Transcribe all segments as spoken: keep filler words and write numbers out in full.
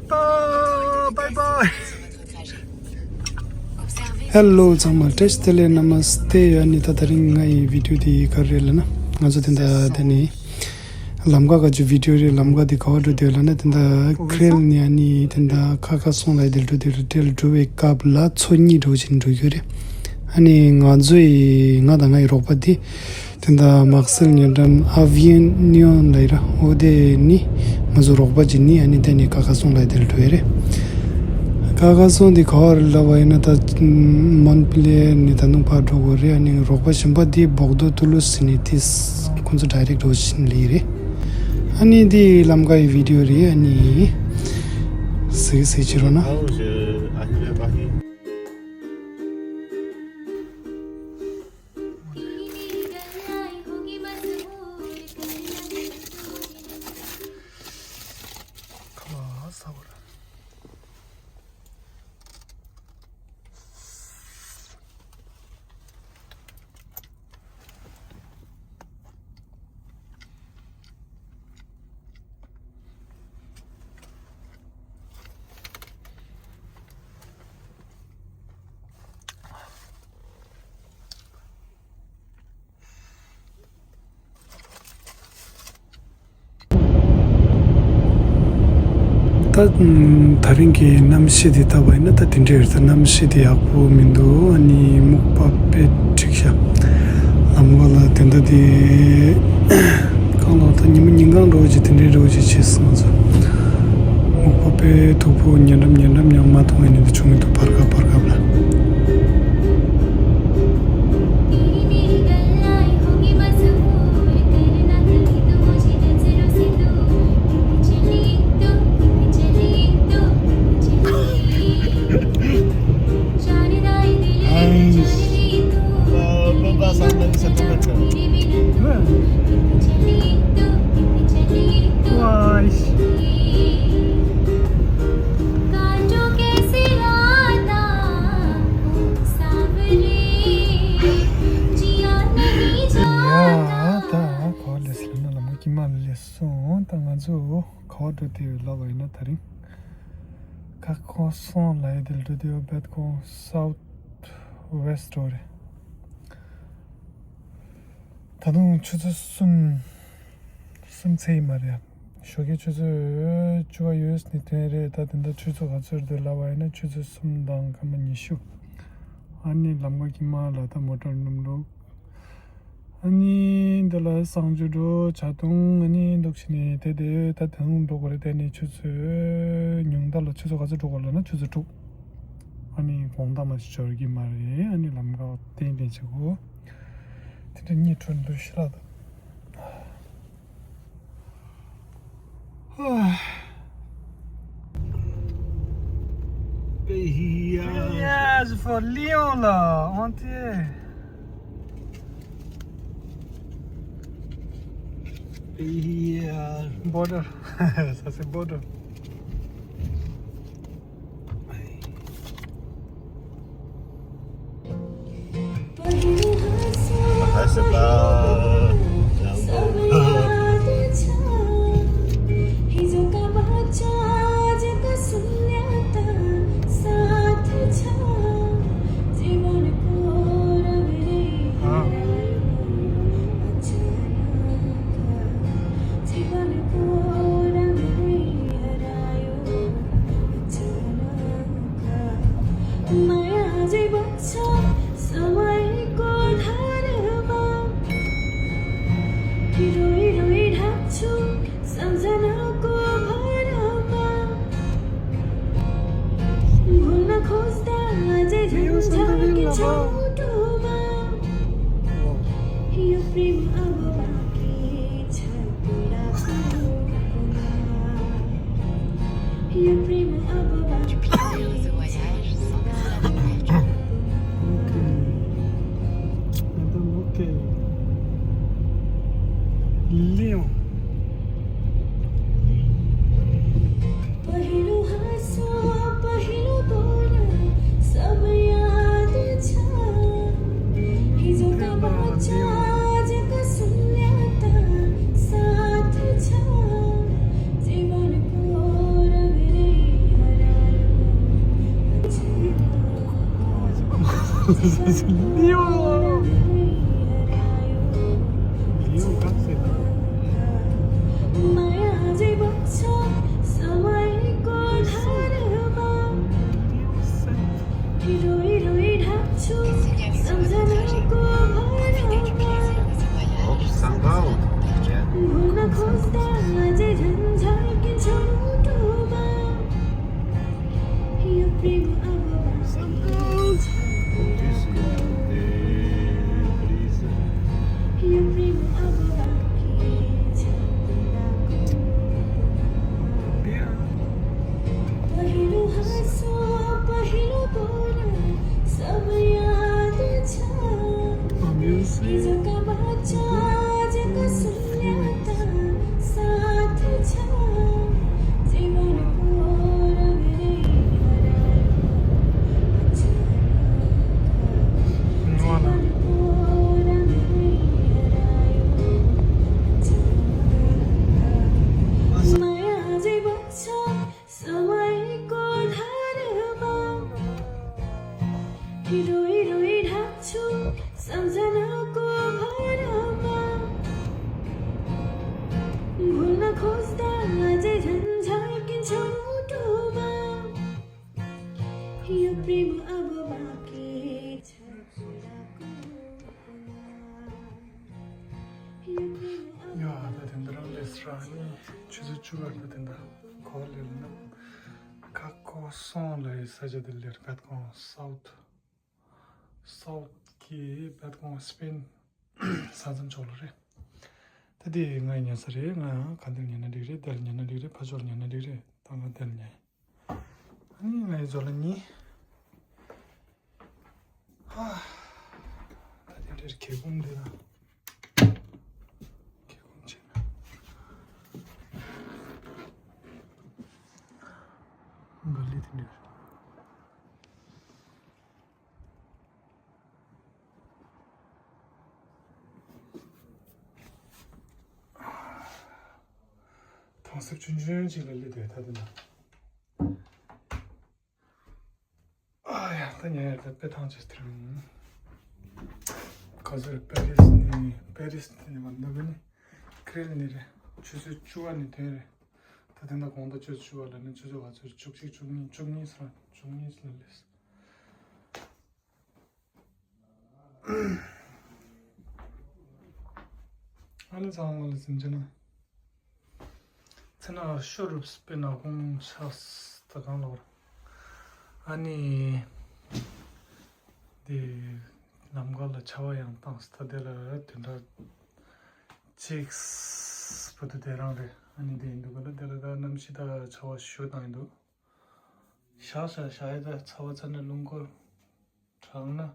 Bye bye. Hello ཚང་མ་བཀྲ་ཤིས་བདེ་ལེགས། Namaste། ཨ་ནི་ད་དེ་རིང་ང་ཡི་བི་ཌིའོ་དེ་ག་རེ་རེད་ལབ་ན། ང་ཚོ་དེ་འདྲ་དེ་ནི་ལམ་ཁ་ག་ཅིག་བི་ཌིའོ་རེད། ལམ་ཁ་དེ་ག་པར་འགྲོ་དེ་ལབ་ན། དེ་འདྲ་ཁྲེལ་ནས་ཨ་ནི་དེ་འདྲ་ཁ་ཁ་སོང་ལ་དེ་འགྲོ་དེ་རེད། ཁྲེལ་འགྲོ་བའི་སྐབས་ལ་མཚོ་གཉིས་འགྲོ་བཞིན་འགྲོ་རྒྱུ་རེད། ཨ་ནི་ང་ཚོ་ཡི་ང་དང་ང་ཡི་རོགས་པ་དེ། དེ་འདྲ་དམག་སེལ་ཉེ་འགྲམ་ཨ་བི་ཡན་ནིའོན་ལ་ཡིན་ར། འོ་དེ་ནི་ང་ཚོ་རོགས་པ་ཅིག་ནི་ཨ་ནི་དེ་ནི་ཀ་ཁ་སོང་ལ་དེ་ལ་འགྲོ་ཡི་རེད། ཀ་ཁ་སོང་དེ་ག་བར་ལབ་པ་ཡིན་ན་ད་མོན་པི་ལེ་ནི་ད་དུང་ཕར་འགྲོ་དགོས་རེད། ཨ་ནི་རོགས་པ་གཞན་པ་དེ་བོག་དོ་ཏུ་ལུ་སི་ནི་དེ་ཁོང་ཚོ་ཌའི་རེག་འགྲོ་བཞིན་ལ་ཡི་རེད། ཨ་ནི་དེ་ལམ་ཁ་ཡི་བི་ཌིའོ་རེད། ཨ་ནི་གཟིགས་གཟིགས་བྱེད་རོགས་གནང་། ད་ད་རིང་གི་གནམ་གཤིས་འདི་ལྟ་བ་ཡིན་ན་ད་དེ་འདྲ་ཡོད་ས། གནམ་གཤིས་འདི་ཡག་པོ་མི་འདུག་ཨ་ནི་སྨུག་པ་དཔེ་འཁྲིགས་ཤག་ལམ་ཁ་ལ་དེ་འདྲ་དེ་གང་ལ་ད་ཉི་མ་ཉིན་གང་འགྲོ་ཅིག་དེ་འདྲའི་འགྲོ་ཅིག་བྱེད་སོང་ང་ཚོ། སྨུག་པ་དཔེ་མཐུག་པོ་ཉེ་འགྲམ་ཉེ་འགྲམ་ཡང་མ་མཐོང་ཡ་ནི་འདི་བྱུང་གི་འདུག་བར་སྐབས་བར་སྐབས་ལ། ཡ་ད་ག་པར་སླེབས་ཟེར་ན་ལམ་ཁ་དཀྱིལ་མ་ལ་སླེབས་སོང་། ད་ང་ཚོ་ག་པར་འགྲོ་དེ་ཡོད་ལབ་པ་ཡིན་ན་ད་རིང་ཀ་ཁ་སོང་ལ་ཡི་དེ་ལ་འགྲོ་དེ་ཡོད། བེད་ཁོང་སའུཐ་ཝེསྟ་འགྲོ་རེད། ད་དུང་ཆུ་ཚོད་གསུམ་གསུམ་ཚད་ཡིན་མ་རེད། ཞོགས་ཀའི་ཆུ་ཚོད་བཅུ་པ་ཡོལ་ནས་ཐོན་རེད། ད་དེ་འདྲ་ཆུ་ཚོད་ག་ཚོད་རེད་ལབ་པ་ཡིན་ན་ཆུ་ཚོད་གསུམ་དང་སྐར་མ་ཉི་ཤུ། ཨ་ནི་ལམ་ཁ་དཀྱིལ་མ་ལ་ད་མོ་ཊ་སྣུམ་འགྲོ། ཨ་ནི་འདི་ལ་གསང་སྤྱོད་འགྲོ་ཇ་འཐུང་། ཨ་ནི་འདུག་བྱས་ནས་དེ་དེ་ད་དེ་རིང་འགྲོ་དགོས་རེད། དེ་ནས་ཆུ་ཚོད་ཉུང་མཐའ་ལ་ཆུ་ཚོད་ག་ཚོད་འགྲོ་དགོས་ལབ་ན་ཆུ་ཚོད་དྲུག་ཨ་ནི་དགོང་དག་མ་ཞིག་འབྱོར་གྱི་མ་རེད། ཨ་ནི་ལམ་ཁ་ཏན་ཏན་བྱེད་དགོས། དེ་འདྲ་གཉིད་ཁྲོལ་འདུག་ཤི་ལ་དང་། Yes, for Lyon là, entier. Border. Ça, c'est border. Ok. Madame, ok. Lyon. Leo! Leo, как всегда. ཡ། ད་དེ་འདྲ་རང་ལས་ར་ནི་ཆུ་ཚོད་བཅུ་བར་ད་དེ་འདྲ་གོ་ལེ་ན་ཁ་ཁོ་སོང་ལ་ཡི་ས་ཆ་དེ་ལེར་བད་ཀོང་སའུཐ་སའུཐ་ཀི་བད་ཀོང་སྤེན་ས་མཚམས་ཕྱོགས་ལ་རེད། ད་དེ་ང་ཉལ་ས་རེད། ང་ག་འདིར་ཉལ་ན་འགྲིག་རེད། དེར་ཉལ་ན་འགྲིག་རེད། ཕ་ཕྱོགས་ཉལ་ན་འགྲིག་རེད། ད་ང་དེར་ཉལ། ཨ་ནི་ང་ཡི་ཛོ་ལ་ཉི། ཧ། ད་དེ་འདྲའི་ཁེ་ཀོང་འདི་ལ། ཁེ་ཀོང་བྱས་ན། འགའ་ལི་དེ་འདྲ། ཐང་སེབ་ཆུང་ཆུང་ཅིག་ལ་སླེབས་དུས་ད་དེ་ན། ཨ་ཡ། ད་ཉལ་ཡ་ད་དཔེ་ཐང་ཆེ་དེ་རིང་། ག་ཚོད་རེད། པེ་རིས་ནས་པེ་རིས་ནས་མ་འདུག་གི་ནི་ཀྲེལ་ནས་རེད། ཆུ་ཚོད་བཅུ་བ་ནས་ཐོན་རེད། ད་དེ་འདྲ་དགོང་དག་ཆུ་ཚོད་བཅུ་བ་ལ་ནི་ཆུ་ཚོད་ག་ཚོད་བཅུ་གཅིག་བཅུ་གཉིས་བཅུ་གཉིས་ཙམ་བཅུ་གཉིས་ཙམ་ལ་སླེབས། ཨ་ནི་ཚང་མ་ལ་སེམས་ཅན་ན། ཚེ་ན་ཤོ་རུབ་སྤེ་ན་ཁོང་ཤ་སྟ་གང་ལོར། ཨ་ནི། དེ། ལམ་ཁ་ལ་ཆར་པ་ཡང་བཏང་སྟ་དེ་ལ་དུས་འདྲ། ཅིག་བུ་དུ་དེ་རང་རེད། ཨ་ནི་དེ་ཡིན་འདུག་ག་ལ་དེ་ལ་ད་གནམ་གཤིས་ད་ཆར་པ་ཞུ་བཏང་ཡིན་འདུག་ཤག་ཤག་ཤག་ཡ་ད་ཚ་བ་ཚ་ན་རླུང་འཁོར། གྲང་ན་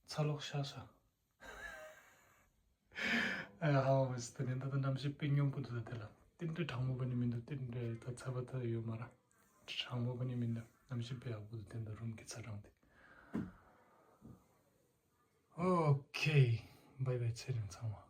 ཚ་ལོག་ཤག་ཤག་ཨ་ཧ་བ་མ་སི་ད་ནི་ད་ད་གནམ་གཤིས་དཔེ་སྙོམས་པོ་འདུག་ད་དེ་ལ་ཏིན་ཏི་གྲང་མོ་བ་ནི་མི་འདུག་ཏིན་ཏི་ད་ཚ་བ་ད་ཡོད་མ་ར། གྲང་མོ་བ་ནི་མི་འདུག་གནམ་གཤིས་དཔེ་ཡག་པོ་འདུག་དེ་འདུག་རུམ་གྱི་ཚ་གྲང་དེ། ཨོ་ཁེ། བའི་བའི་ཚེ་རིང་ཚང་མ།